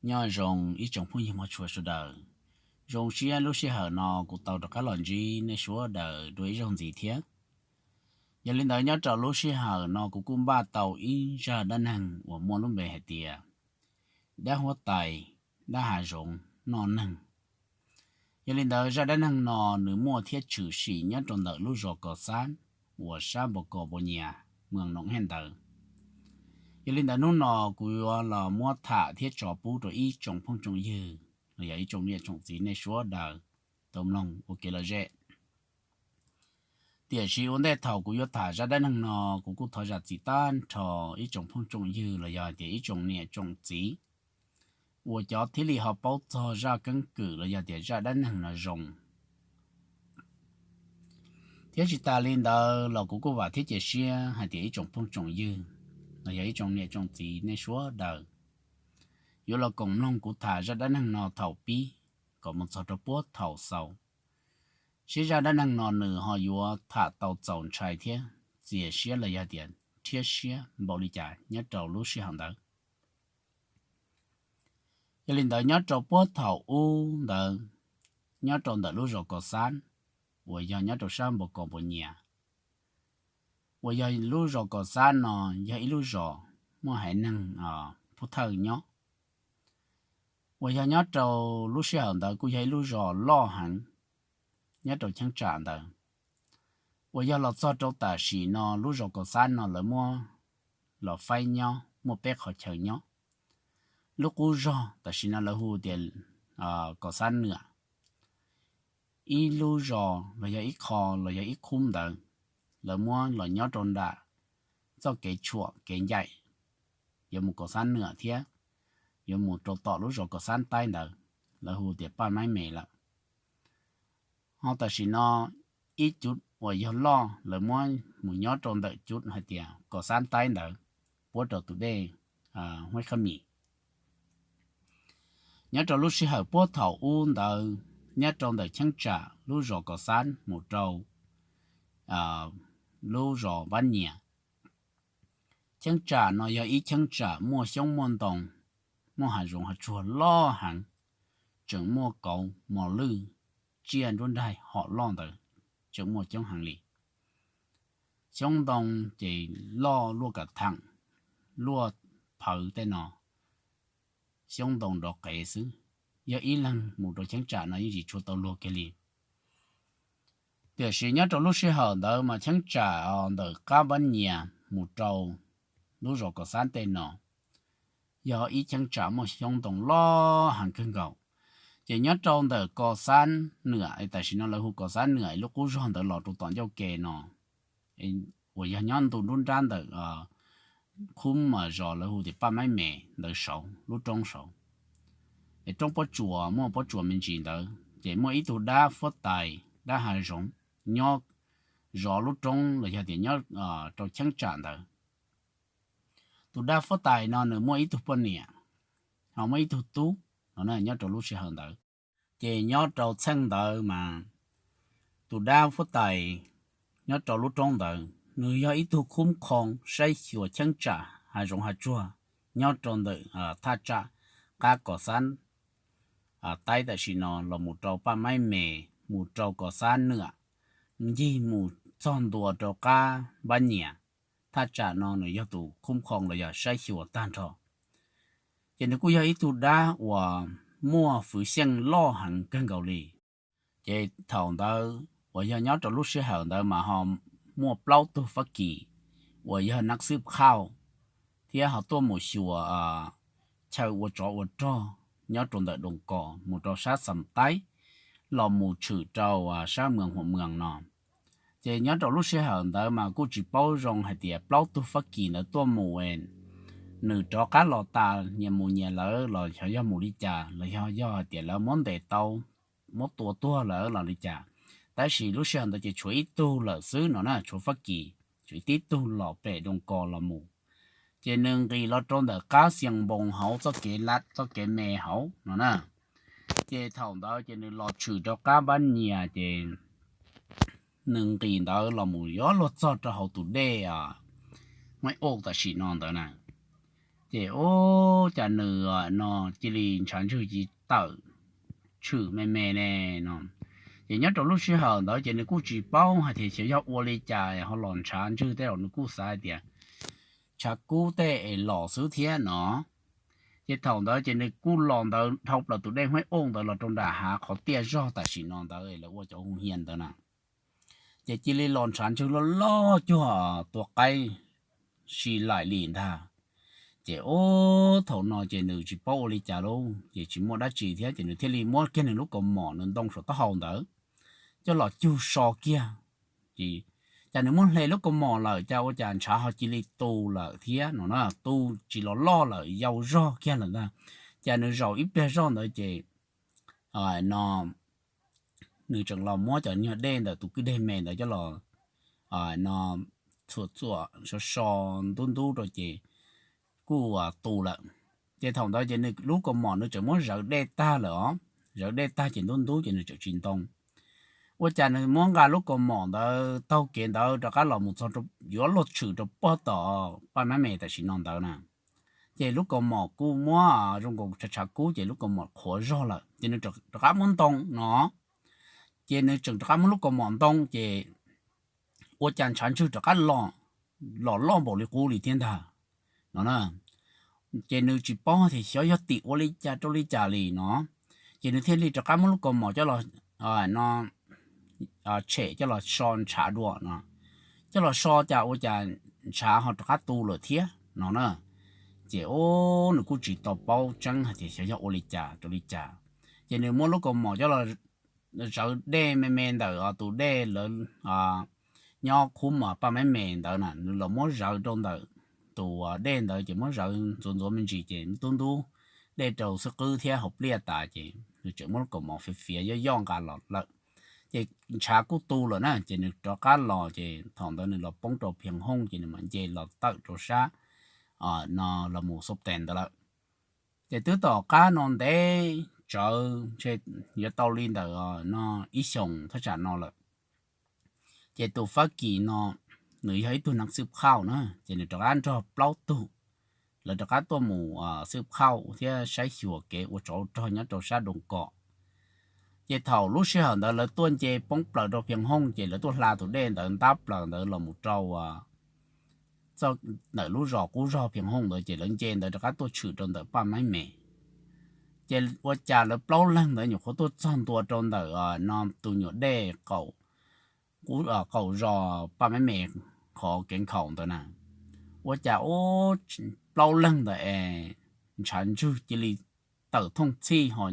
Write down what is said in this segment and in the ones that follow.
Nyob zoo ib tsoom phooj ywg mog tshua sawv daws. Zoo siab lub sij hawm no kuv tau rov qab los ntsib nej sawv daws dua ib zaug ntxiv thiab. Yog li ntawd nyob rau lub sij hawm no kuv kuj npaj tau ib zaj dab neeg uas muaj lub npe hais tias dab huab tais, dab hav zoov noj neeg. Yog li ntawd zaj dab neeg no nws muaj thiab tshwm sim nyob rau ntawm lub zos Kos Xab uas sab Npos Kos Npos Nyias, moos Noom Hej ntawd. Yog li ntawd hnub no kuv yuav los muab tham thiab tso pub rau ib tsoom phooj tsoom ywg los yog ib tsoom niam tsoom txiv nej sawv daws tau mloog ua kev lom zem. Tiam sis ua ntej thaum kuv yuav tham zaj dab neeg no, kuv kuj thov zam txim tag nrho ib tsoom phooj tsoom ywg los yog tias ib tsoom niam tsoom txiv uas cov thiaj li ho paub txog zaj keeb kwm los yog tias zaj dab neeg no zoo. Thiab tsis tas li ntawd los kuv kuj vam thiab cia siab hais tias ib tsoom phooj tsoom ywg los yog ib tsoom niam tsoom txiv nej sawv daws yuav los koom mloog kuv tham zaj dab neeg no thaum pib kom mus txog rau puag thaum xaus, seb zaj dab neeg no nws ho yuav tham tau txaus ntshai thiab txias siab los yog tias rhiab siab npaum li cas nyob rau lub sij hawm ntawd. Yog li ntawd nyob rau puag thaum ub ntawd, nyob rau ntawm lub zos Kos Xab uas yog nyob rau sab Npos Kos Npos Nyias, uas yog lub zos Kos Xab no yog ib lub zos muaj haiv neeg Phuv Thawj nyob, uas yog nyob rau lub sij hawm ntawd kuj yog ib lub zos loj heev nyob rau cheeb tsam ntawd, uas yog los txog rau tam sim no lub zos Kos Xab no lawv muab los faib nyob muaj peb qhov chaw nyob. Lub qub zog tam sim no lawv hu tias Kos Xab Nwam. Ib lub zos los yog ib qho los yog ib khub ntawd, lawv muab los nyob rau nram txoj kev tshuam kev ncaim yuav mus Kos Xab Nwam thiab yuav mus rau tom lub zos Kos Xab Taib ntawd, lawv hu tias Paj Maib Mes lawm. Ho tam sim no ib cuv uas yog loj lawv muab mus nyob rau ntawm cuv hais tias Kos Xab Taib ntawd, puab rau tus dej Huab Khab Mis. Nyob rau lub sij hawm puag thaum ub ntawd, nyob rau ntawm cheeb tsam lub zos Kos Xab mus rau lub zos Npab Nyias, cheeb tsam no yog ib cheeb tsam muaj xyoob muaj ntoo, muaj hav zoov hav tsuag loj heev, tseem muaj kauv mos lwj, tsiaj nruab nrag hom loj ntawd tseem muaj coob heev li. Xyoob ntoo ces loj luaj kam theem, luaj phawv tej no, xyoob ntoo nrov qev xwb. Yog ib leeg mus rau cheeb tsam no yeej tsis tshua tau luag kiag li. Tiam sis nyob rau lub sij hawm ntawd mas cheeb tsam ntawm qab Npab Nyias mus rau lub zos Kos Xab tej no yog ib cheeb tsam muaj xyoob ntoo loj heev kawg nkaus. Ces nyob rau ntawm Kos Xab Nwam, tam sim no lawv hu Kos Xab Nwam lub qub zog ntawd los rau tom ncauj ke no, uas yog nyob ntu nruab nrab ntawm khub zos lawv hu tias Paj Maib Mes ntawd saud, lub roob saud, es roob pob tsuas muaj pob tsuas me ntsis ntawd, ces muaj ib tug dab huab tais dab hav zoov nyob zov lub roob los yog tias nyob rau cheeb tsam ntawd. Tus dab huab tais no nws muaj ib tug poj niam, ho muaj ib tug tub no nyob rau lub sij hawm ntawd. Ces nyob rau txheej ntawd mas tus dab huab tais nyob rau lub roob ntawd nws yog ib tug khub khoo saib xyuas cheeb tsam hav zoov hav tsuag nyob rau ntawm thaj tsam qab Kos Xab Taib tam sim no los mus rau Paj Maib Mes, mus rau Kos Xab Nwam, ncig mus txog ntua rau qab Npab Nyias. Thaj tsam no nws yog tus khub khoo los yog saib xyuas tag nrho. Ces nws kuj yog ib tug dab uas muaj hwv xyeej loj heev kawg nkaus li. Ces thaum ntawd uas yog nyob rau lub sij hawm ntawd mas ho muaj plaub tug Fab Kis uas yog nab xwb khauj thiab ho tuaj mus xyuas chaw ua tsov ua rog nyob rau ntawm Doos Kos mus rau sab Xam Taib los mus tshwm rau sab Moos Huam Moos no. Ces nyob rau lub sij hawm ntawd mas kuj tsis paub zoo hais tias plaub tug Fab Kis ntawd tuaj mus, nws rov qab los tas nyias mus nyias lawv los xyov yog mus li cas los yog yog hais tias lawv muab ntes tau, muab tua tuag lawm los li cas. Tab sis lub sij hawm ntawd ces tshuav ib tug lawm xwb no na, tshuav Fab Kis, tshuav tib tug los pem Doos Kos los mus. Ces nws nqis los rau ntawm qab Xias Npoos hauv txoj kev lab txoj kev me hauv no na. Ces thaum ntawd ces nws los tshwm rau qab Npab Nyias ces nws nqis ntawd los mus yuav luag txog rau hauv tus dej Huaib Oj tam sim no ntawd na. Ces ub, cas nws no cia li ntshav ntswg cia li tawm tshwm me me ne no. Ces nyob rau lub sij hawm ntawd ces nws kuj tsis paub hais tias xyov yog ua li cas ho los ntshav ntswg tej zaum nws kuj xav hais tias ntshav kub tej es los xwb thiab no. Ces thaum ntawd ces nws kuj los ntawd dhau plaws tus dej Huaib Oj ntawd los rau nram hav qhov tiaj zog tam sim no ntawd lawv ua cov hu hia ntawd na. Ces cia li los ntshav ntswg loj loj cuag tua qaib si laim li ntag. Ces ub, thaum no ces nws tsis paub ua li cas lauj, ces tsis muaj dab tsi thiab ces nws thiaj li muab kiag nws lub kaus mom nws ntoo saum taub hau ntawd coj los cug so kiag. Ces cas nws muab hle lub kaus mom lawm cas ua cas ntshav ho cia li tu lawm thiab no na, tu tsis los loj lawm, yau zog kiag lawm ntag. Cas nws zaum ib pliag zoj ntawd ces no nws tseem los muab cov nyuag dej ntawm tus kwj deg me ntawd coj los no txhuam txhuam so so ntub ntub rau ces kuj tu lawm. Ces thaum ntawd ces nws lub kaus mom nws tseem muab zawv dej tag lawm os, zawv dej tag ces ntub ntub ces nws tseem tsis ntoo. Ua cas nws muab nqa lub kaus mom ntawd taug kev ntawd rov qab los mus txog, yuav luag tshwm rau puag tom Paj Mab Me tam sim no ntawd na. Ces lub kaus mom kuj muab zoo nkaus tshav tshav kub ces lub kaus mom qhuav zog lawm ces nws rov qab muab ntoo no. Ces nws tseem rov qab muab lub kaus mom ntoo ces ua cas ntshav ntswg rov qab los, los loj npaum li qub li thiab ntag no na. Ces nws tsis paub tias xyov yog tim ua li cas rau li cas li no. Ces nws thiaj li rov qab muab lub kaus mom coj los no tshem coj los so ntshav dua no. Coj los so cas ua cas ntshav ho rov qab tu lawm thiab no na. Ces ub, nws kuj tsis tau paub tseeb hais tias xyov yog ua li cas rau li cas. Ces nws muab lub kaus mom coj los zawv dej me me ntawm tus dej lawv nyob khub mas Paj Mab Me ntawd na, nws los muab zawv rau ntawm tus dej ntawd ces muab zawv ntxuav ntxuav me ntsis ces ntub ntub dej rau xwb qwb thiab hauv pliaj tas ces nws tseem muab lub kaus mom fiav fiav yoj yoj nqa los lawm. Ces ntshav kuj tu lawm na ces nws rov qab los ces thaum ntawd nws los poob rau Phiaj Hooj ces nws mam nce los tawm rau sab no los mus Xauv Tees ntawd lawm. Ces twb tom qab no ntev tsawv ntshe yuav tau li ntawm no ib xyoos thaj tsam no lawm. Ces tus Fab Kis no nws yog ib tug neeg xwb phauj na, ces nws rov qab nrog plaub tug, lawv rov qab tuaj mus xwb phauj thiab saib xyuas kev ua tsov rog nyob rau sab Doos Kom. Ces thaum lub sij hawm ntawd lawv tuaj nce poob plaws rau Phiaj Hooj ces lawv tuaj hla tus dej ntawd ntab plaws ntawd los mus rau txoj ntawm lub zos qub zog Phiaj Hooj ntawd ces lawv nce ntawd rov qab tuaj tshwm rau ntawm Paj Mab Me. Ces ua cas lawv plaub leeg ntawd nyuam qhuav tuaj txog ntua rau ntawm no tus nyuam dej qaum zos Paj Mab Me qhov kev nkhaus ntawd na. Ua cas ub, plaub leeg ntawd es ntshav ntswg cia li tawm thooj txhij ho,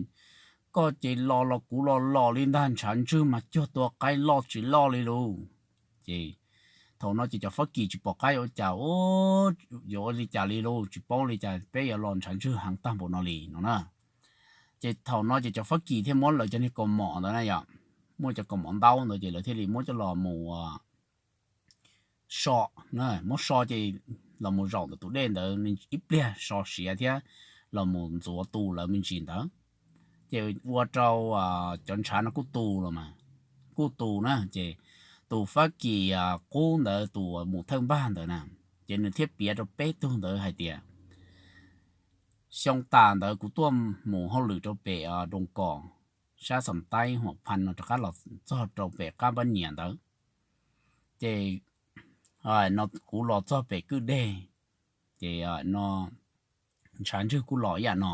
koj ces los los kuv los los li ntag, ntshav ntswg mas cuag tua qaib loj tsis loj li lauj. Ces thaum no ces cov Fab Kis tsis pom qab ua cas, yuav ua li cas li lauj, tsis paub li cas peb yuav los ntshav ntswg heev tag npaum no li no na. Ces thaum no ces cov Fab Kis thiaj muab lawv cov niag kaus mom ntawd na yom, muaj cov kaus mom ntaub ntawd ces lawv thiaj li muab coj los mus so, muab so ces los mus zaum ntawm tus dej ntawd ib pliag so siav thiab los mus ntxuav tu lawv me ntsis ntawd. Ces ua rau cov ntshav no kuj tu los mas, kuj tu na ces tus Fab Kis qub ntawd tus mus thawj npag ntawd na, ces nws thiaj piav rau peb tug ntawd hais tias xyoo tas ntawd kuv tuaj mus hauj lwm rau pem Doos Kom sab Xam Taib Huam Phan no rov qab los txog rau pem qab Npab Nyias ntawd. Ces no kuv los txog pem kwj deg, ces no ntshav ntswg kuj los ib yam no.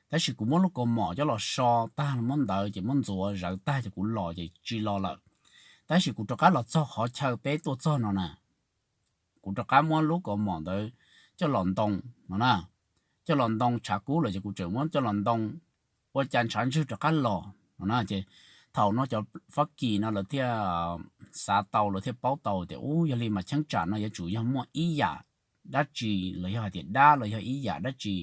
Tab sis kuv muab lub kaus mom coj los so tag muab ntawd ces muab ntxuav zawv tag ces kuv los ces tsis los lawm. Tab sis kuv rov qab los txog qhov chaw peb tuaj txog no na, kuv rov qab muab lub kaus mom ntawd coj los ntoo no na, coj los ntoo, tshav kub lawm ces kuv tseem muab coj los ntoo, ua cas ntshav ntswg rov qab los no na. Ces thaum no cov Fab Kis no lawv thiaj xav tau, lawv thiaj paub tau tias ub, yog li mas cheeb tsam no yuav tsum yog muaj ib yam dab tsi los yog hais tias dab los yog ib yam dab tsi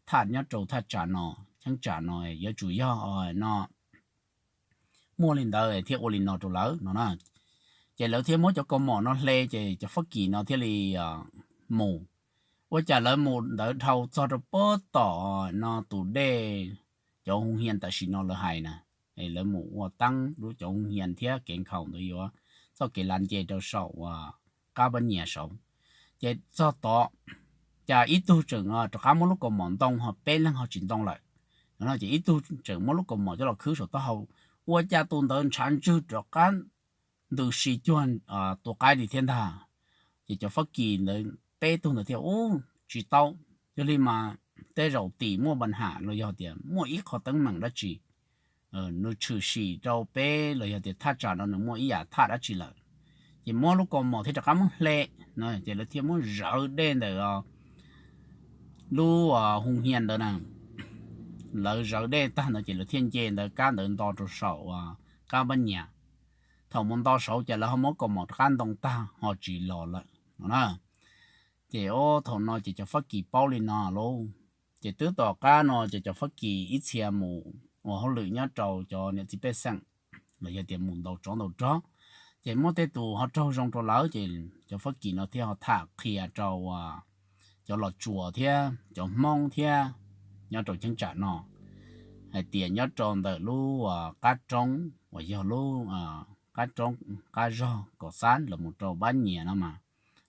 thaj nyob rau thaj tsam no, cheeb tsam no yuav tsum yog no muaj li ntawd thiaj ua li no rau lawv no na. Ces lawv thiaj muab cov kaus mom no hle ces cov Fab Kis no thiaj li mus. Ua cas lawv mus ntawd dhau txog rau puag tom no tus dej, cov hu hia tam sim no lawv hais na, lawv mus ua teeb lub cov hu hia thiab kev nkhaus ntawd yuav txoj kev lav nce rau saum qab Npab Nyias saud. Ces txog tod, Ces ib tug tseem rov qab muab lub kaus mom ntoo, ho peb leeg ho tsis ntoo lawm. No ces ib tug tseem muab lub kaus mom coj los khwb saum taub hau, ua cas tus ntawd ntshav ntswg rov qab ntws si cuag tus qaib li thiab ntag. Ces cov Fab Kis ntawd peb tug ntawd thiaj, Ub, tsis tau, yog li mas tej zaum tim muaj npa nham los yog tias muaj ib qho teeb meem dab tsi nws tshwm sim rau peb los yog tias thaj tsam no nws muaj ib yam thaj dab tsi lawm. Ces muab lub kaus mom thiaj rov qab muab hle, ces lawv thiaj muab zawv dej ntawm lub hu hia ntawd na. Lawv zawv dej tag ntawd ces lawv thiaj nce ntawd kab ntawd nto rau saum qab npab nyias. Thaum mus nto saud ces lawv ho muab kaus mom rov qab ntoo tag ho tsis los lawm no na. Ces thaum no ces cov Fab Kis paub li no lauj. Ces twb tom qab no ces cov Fab Kis ib txhia mus ua hauj lwm nyob rau cov niam txiv pej xeem los yog tias mus ntaus tsov ntaus rog, ces muaj tej tus ho raug zoo rau lawv, ces cov Fab Kis no thiaj ho tham qhia rau cov Los Tsuas thiab cov Hmoob thiab nyob rau cheeb tsam no hais tias nyob rau ntawm lub qab roob uas yog lub qab roob qab zog Kaum Xab los mus rau Npab Nyias no mas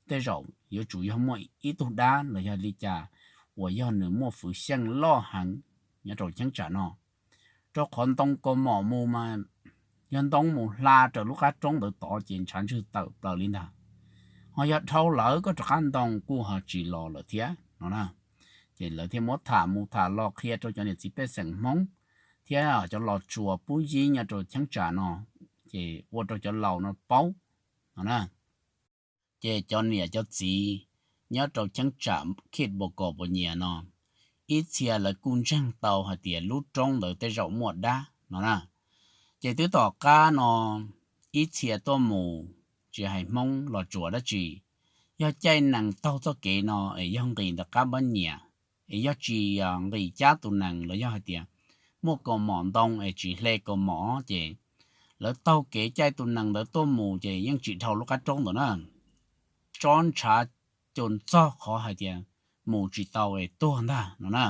tej zaum yuav tsum yog muaj ib tug dab los yog li cas uas yog nws muaj fwv xyeej loj heev nyob rau cheeb tsam no. Rau qhov ntoo kaus mom mus mas yog ntoo mus hla raws lub qab roob ntawd tod ces ntshav ntswg tawm plaws li ntag. Ho yog dhau lawm koj rov qab ntoo kuj ho tsis los lawm thiab no na. Ces lawv thiaj muab tham mus tham los qhia rau cov niam txiv pej xeem Hmoob thiab cov Los Tsuas pub yib nyob rau cheeb tsam no, ces ua rau cov laus no paub no na. Ces cov niam cov txiv nyob rau cheeb tsam Khij Npos Kos Npos Nyias no, ib txhia lawv kuj ntseeg tau hais tias lub roob ntawd tej zaum muaj dab no na. Ces twb tom qab no ib txhia tuaj mus, tsis hais Hmoob Los Tsuas dab tsi, yog caij nees taug txoj kev no es yog nqis ntawm qab Npab Nyias, es yog tsis nqis cab tus nees los yog hais tias muaj kaus mom ntoo es tsis hle kaus mom ces lawv taug kev caij tus nees ntawd tuaj mus ces yeej tsis dhau lub qab roob ntawd na. Tsob ntshav cuag txog qhov hais tias mus tsis tau es tuag ntag no na.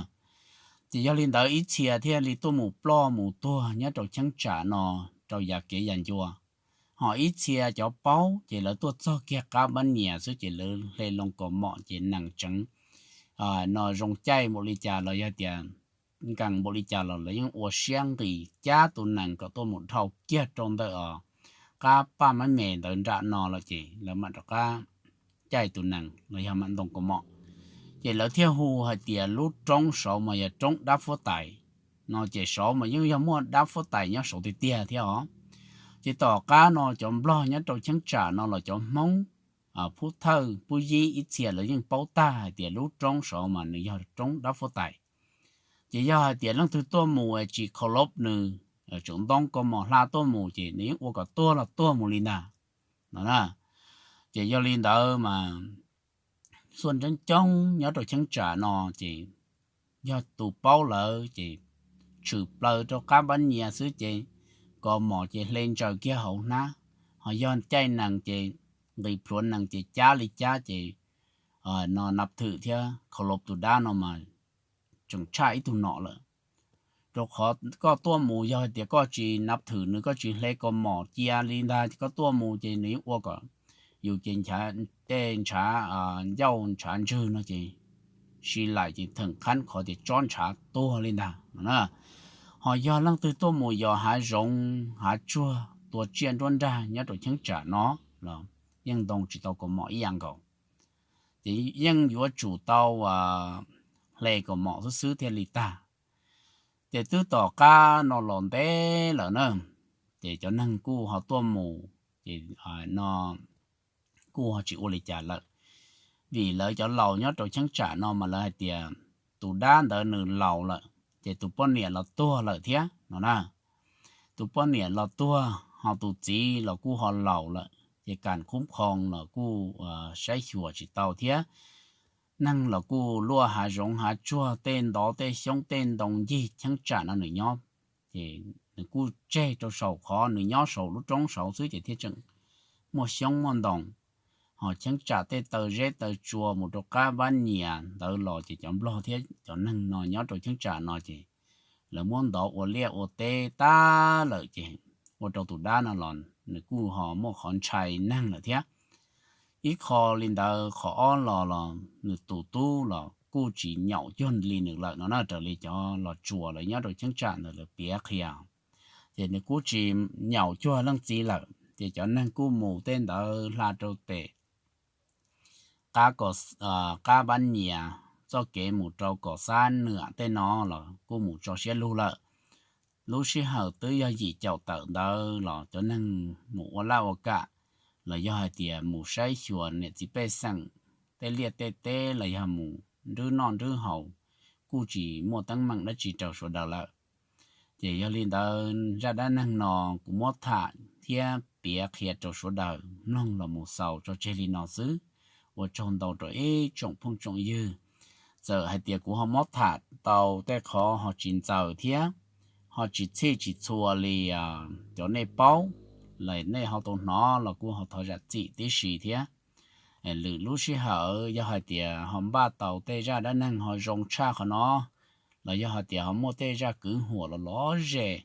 Ces yog li ntawd ib txhia thiaj li tuaj mus ploj mus tuag nyob rau cheeb tsam no rau yav kev yam ncua. Ho ib txhia cov paub ces lawv tuaj txog kiag qab Npab Nyias xwb ces lawv hle loo kaus mom ces nees tseev no zoo caij npaum li cas los yog tias nkees npaum li cas los lawv yeej ua siab nqis cab tus nees kom tuaj mus dhau kiag rau ntawm os qab Paj Mab Mes ntawd nram no lawm ces lawv mam rov qab caij tus nees los yog mam ntoo kaus mom. Ces lawv thiaj hu hais tias lub roob saud mas yog roob Dab Fuab Tais no, ces saud mas yeej yog muaj Dab Fuab Tais nyob saud tiag tiag thiab os. Ces tom qab no cov Nplog nyob rau cheeb tsam no los cov Hmoob Phub Thawj Pub Yib ib txhia lawv yeej paub tag hais tias lub roob saud mas nws yog roob Dab Fuab Tais. Ces yog hais tias leej twg tuaj mus tsis khaus lob nws, tseem ntoo kaus mom hla tuaj mus ces nws yeej ua kom tuag los tuag mus li ntag no na. Ces yog li ntawd mas xuaj ntseeb coob nyob rau cheeb tsam no ces yog tus paub lawm ces tshwm plaws rau qab Npab Nyias xwb ces kaus mom ces hle ntsaws kiag hauv hnab, ho yog caij nees ces nqis plhuav nees ces cab li cab ces no Nab Thwm thiab Khaus Laus tus dab no mas tseem tshaj ib tug nom lawm. Rau qhov koj tuaj mus yog hais tias koj tsis Nab Thwm nws, koj tsis hle kaus mom cia li ntag, koj tuaj mus ces nws yeej ua kom yus ces tej ntshav ncauj ntshav ntswg no ces si laim ces theem qhab qhov tias tsob ntshav tuag li ntag no na. Ho yog leej twg tuaj mus yos hav zoov hav tsuag tua tsiaj nruab nrag nyob rau cheeb tsam no los yeej ntoo tsis tau kaus mom ib yam nkaus, ces yeej yuav tsum tau hle kaus mom xwb xwb thiaj li tag. Ces twb tom qab no los ntev lawm na, ces cov neeg kuj ho tuaj mus, ces no kuj ho tsis ua li cas lawm, vim lawv cov laus nyob rau cheeb tsam no mas lawv hais tias tus dab ntawd nws laus lawm, ces tus poj niam los tuag lawm thiab no na. Tus poj niam los tuag, ho tus txiv los kuj ho laus lawm ces kam khub khoo los kuj saib xyuas tsis tau thiab. Neeg los kuj luaj hav zoov hav tsuag, tej ntov tej xyoob tej ntoo ncig cheeb tsam no nws nyob, ces nws kuj tseg rau saum qhov nws nyob saum lub roob saud xwb ces thiaj tseem muaj xyoob muaj ntoo. Ho cheeb tsam tej taw zeb taw tsua mus rau qab Npab Nyias ntawd los ces cov nplog thiab cov neeg no nyob rau cheeb tsam no ces lawv muab ntov ua liaj ua teb tag lawm ces ua rau tus dab no los nws kuj ho muaj qhov ntshai neeg lawm thiab. ib qho li ntawd, qhov ob los los nws tus tub los kuj tsis nyaum cuag li nws lawm no na, raws li cov los tsuas lawv nyob rau cheeb tsam ntawd lawv piav qhia. Ces nws kuj tsis nyaum cuag leej txiv lawm, ces cov neeg kuj mus tej ntawd hla rau pem qab Pab Nyias txoj kev mus rau Kom Xab Nwam tej no los kuj mus tso siab lug lawm. Lub sij hawm twb yog yim caum tawm ntawd los cov neeg mus ua laj ua kam, los yog hais tias mus saib xyuas niam txiv pej xeem tej liaj tej teb los yog mus nrhiav noj nrhiav haus, kuj tsis muaj teeb meem dab tsi rau sawv daws lawm. Ces yog li ntawd zaj dab neeg no kuv muab tham thiab piav qhia rau sawv daws mloog los mus xaus tso tseg li no xwb. Ua tsaug ntau rau ib tsoom phooj tsoom ywg. Txawm hais tias kuv ho muab tham tau tej qhov ho tsis ntxaws thiab ho tsis txhij tsis txhua li cov nej paub, los nej ho tau hnov los kuj ho thov zam txim tib si thiab. Lwm lub sij hawm yog hais tias ho npaj tau tej zaj dab neeg ho zoo tshaj qhov no, los yog hais tias ho muaj tej zaj kwv huam los lov zem,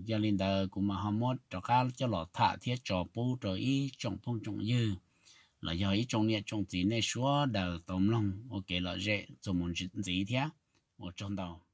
yog li ntawd kuv mam ho muab rov qab coj los tham thiab tso pub rau ib tsoom phooj tsoom ywg los yog ib tsoom niam tsoom txiv nej sawv daws tau mloog ua kev lom zem txuas mus ntxiv thiab. Ua tsaug ntau.